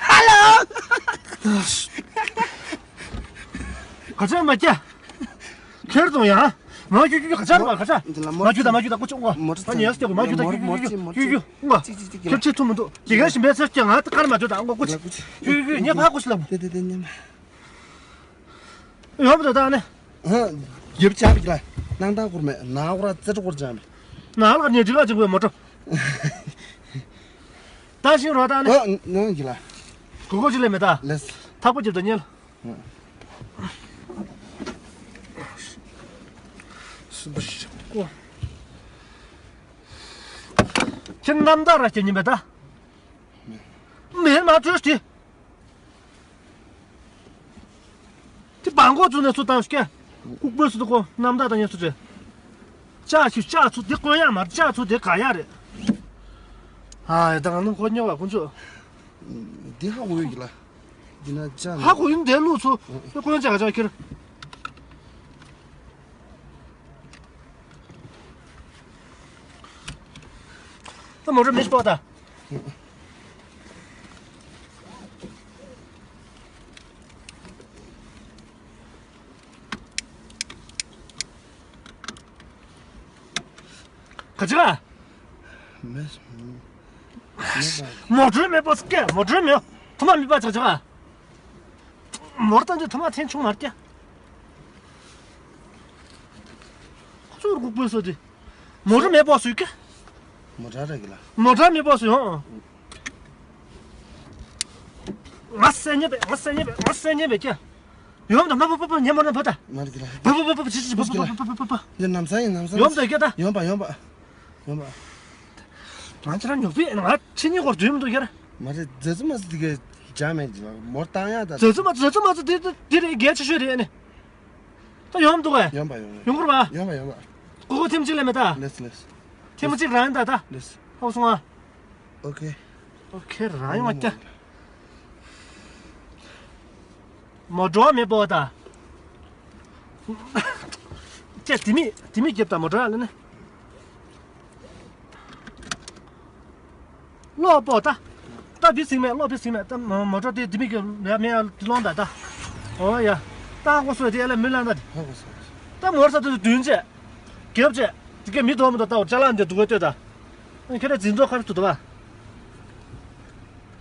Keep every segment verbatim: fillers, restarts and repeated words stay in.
ཧ་ལོ། ག་ཚོད་མ་སྐྱེ། ཁེར་ཙམ་ཡང་། མ་རྒྱུ་རྒྱུ་རྒྱུ་ག་ཚོད་མ་ག་ཚོད། འདི་ལ་མ་མ་རྒྱུ་ད་མ་རྒྱུ་ད་ཀུ་ཅོ་ཀོ། མ་རྒྱུ་ད་མ་རྒྱུ་ད་རྒྱུ་རྒྱུ་རྒྱུ་རྒྱུ་ཀོ། ཅིག་ཅིག་ཅིག་ཁེར་ཆེ་ཐུ་མི་འདུག་དེ་ག་ཞིམ་པའི་ཚོད་ཀྱང་ང་ད་ཀར་མ་རྒྱུ་ད་ཀོ་ཀུ་ཅོ། རྒྱུ་རྒྱུ་རྒྱུ་ངས་ཕ་ཀུ་ཤི་ལབ། དེ་དེ་དེ་ཉམས། ཡོང་བ་ད་ད་ནི། ཧ། རྒྱབ་ཆག་གི་ལ། སྣང་དང་སྐོར་མེད་ན་སྐོར་ར་ཙེ་ཏྲ་སྐོར་ཅང་མེད། ན་ལ་ནི་འདི་ག་ཅིག་བས་མ་གྲོ། ད་ཤིང་རོ་ད་ནི། ཨ་ནང་གི་ལ། གོ་གོ་ཅིག་ལས་མེད་ད། ལེས། ཐག་པོ་རྒྱབ་ད་ཉལ། སུ་འབུ་ཤི་ཀོ། ཁྱེད་རྣམ་དག་ར་ཁྱེད་ཉིན་མེད་ད། མེད་མ་བྲོས་ཏེ། དེ་བང་གོ་ཚུ་ནས་ཚུ་བཏང་སྐད། ལྐུགས་པོའི་སུ་དུ་གོ་རྣམ་དག་དང་ཉེ་སུ་རེད། ལྕགས་ཤིག་ལྕགས་ཚུ་དེ་བཀོན་ཡག་མ་རེད། ལྕགས་ཚུ་དེ་ག་ཡག་རེད། ཨ་ཡ་ད་ག་ནང་གོ་ཉོ་བ་ཁོང་ཚོ། འདི་ཧ་གོ་ཡོད་ཀྱི་ལ། འདི་ན་ལྕགས་ཧ་གོ་ཡིན་དེ་ལུགས་ཚུ་དེ་བཀོན་ལྕགས་ག་ལྕགས་ཁྱེར། ད་མོ་རེ་མི་སྤོ་ད། ག་ཅི་ག་མེད། མེད་པ། མོ་ཊ་མེད་པ་སྐད། མོ་ཊ་མེད། ཐོག་མ་མེད་པ་ཆག་ཆག་མོ་ཊ་དང་དུ་ཐོག་མ་ཐེན་ཆུང་མ་སྐད། ཁོ་ཚོར་གུག་པོས་སོ་དེ། མོ་ཊ་མེད་པ་སུས་སྐད། མོ་ཊ་ར་གི་ལ། མོ་ཊ་མེད་པ་སུས་ཡོང་། ང་སེ་ཉེ་བས། ང་སེ་ཉེ་བས། ང་སེ་ཉེ་བས་ཀྱ། ཡོམ་དང་པ་པ་པ་པ་ཉེ་མོ་ན་བ་ད། མ་རེད་ལ། པ་པ་པ་པ་ཅི་ཅི་པ་པ་པ་པ་པ། ཡ་ནམ་ས་ཡིན་ནམ་ས། ཡོམ་དང་སྐད་ད། ཡོམ་པ་ཡོམ་པ། ཡོམ་པ། ང་ཅི་རང་ཉོག་པས་ང་ཕྱི་ཉིན་སྐོར་འདུས་མི་འདུག་ཡར། མ་རེད་ཛ་ཙུ་མ་ཙུ་དེ་གས་ཇ་མེད་ཇ་མོར་བཏང་ཡ་ད། ཛ་ཙུ་མ་ཙུ་ཛ་ཙུ་མ་ཙུ་དེ་དེ་རེད་གལ་ཆེ་ཤོས་རེད་ཨ་ནི། ད་ཡོམ་འདུག་གས། ཡོམ་པ་ཡོམ་པ། ཡོང་གི་རེད་པ། ཡོམ་པ་ཡོམ་པ། ཀོ་ཀོ་ཐེམ་གཅིག་ལས་མེད་ད། ལེས་ལེས། ཐེམ་གཅིག་རང་ཡིན་ད་ད། ལེས། ཧོ་སོང་ཨ། ཨོ་ཁེ། ཨོ་ཁེ་རང་ཡོང་བ་སྐྱ། མོ་ཊ་མེད་པོ་ད། སྐྱ་དེ་མི་དེ་མི་རྒྱབ་ད་མོ་ཊ་ལ་ནི། གློག་པོ་ད། ད་བི་སིང་མེད་གློག་བི་སིང་མེད་ད་མོ་མོ་ཊ་དེ་དེ་མི་རྒྱབ་ཡ་མེད་ཡ་དེ་ལོང་ད་ད། ཨོ་ཡ། ད་ཧོ་སོ་དེ་ཡ་ལ་མི་ལང་ད་དེ། ཧོ་སོ། ད་མོ་ཊ་ད་དུ་དུན་ཅེ། རྒྱབ་ཅེ། དེ་ག་མི་དོ་མི་དོ་ད་འོ་ཅ་ལང་དེ་དུ་ག་ལྟོས་ད། ཁྱེད་རང་འཛིན་ཚོགས་ཁར་ཐུག་ཏུ་བ།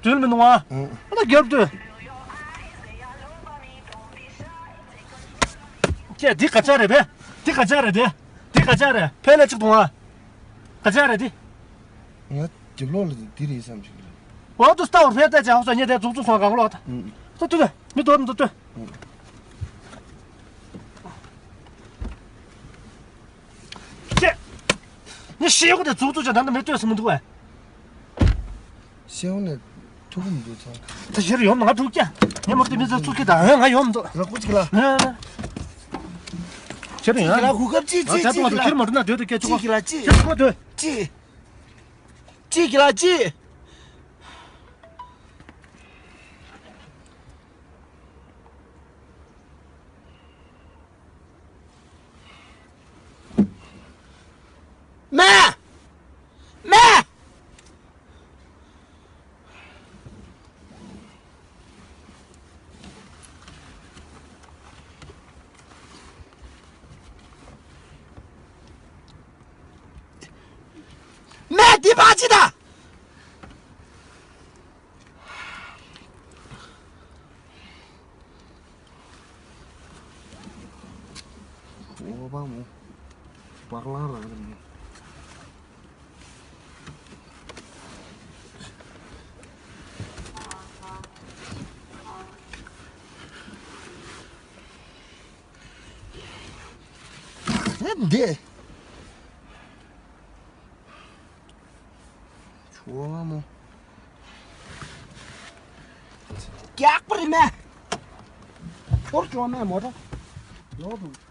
དོན་མི་འདུག་ཨ། ཨ་ད་རྒྱབ་དུས། ཀྱེ་འདི་ག་ཅག་རེད་པས། འདི་ག་ཅག་རེད་དེ། འདི་ག་ཅག་རེད་ཕལ་ལ་གཅིག་འདུག་ཨ། ག་ཅག་རེད་འདི། ང་རྒྱབ་ལོགས་ལ་འདི་རེད་བསམ་ཞིག་ལ། འོ་དུ་སྟ་བར་ཕལ་ལྟ་ཅག་ཧོ་ས་ཉེ་དེ་འཛུགས་འཛུགས་སོང་གང་ལོག་ད། ད་ཏུ་ཏུ་མི་དོ་མི་དོ་ཏུ། ཀྱེ། ངས་ཤེལ་སྒོ་དེ་བཙུགས་བཙུགས་བྱས་ད་ནི་མི་ལྟོས་སུ་མི་འདུག་བས། ཤེལ་སྒོ་ནས་ཐུག་གི་མི་འདུག་ཚང་། ད་ཞེ་རུ་ཡོང་ང་འགྲོ་ཀྱ། ངས་མོར་དེ་མི་ཚོ་བཙུགས་ཀྱི་ད་ཧེ་ང་ཡོང་མི་འདུག་ར་ཀུ་ཅིག་ལ། ནེ་ནེ། ཞེ་རུ་ཡོང་ང་། ལ་ཧུ་ཁབ་ཅི་ང་ཅི་ཅི་ཅི་ལ། ཁྱེར་མ་འགྲོ་ན་སྡོད་དུ་སྐད་ཅི་ཅི་ཅི་ལ་ཅི། ཁྱེར་ཁོ་སྡོད། ཅི། ཅི་ཅི་ལ་ཅི། མེ། མེ། མེ་འདི་ཕར་ཕྱིན་དང་། ཨོ་བ་མོ། བག་ལང་རང་རེད་མོ། ཨེ་འདི། ཆུ་བ་མོ། རྒྱག་པ་རེད་མེ། ཁྱོར་ཆུ་བ་མེ་མོ་ཊ། ལོག་འདུག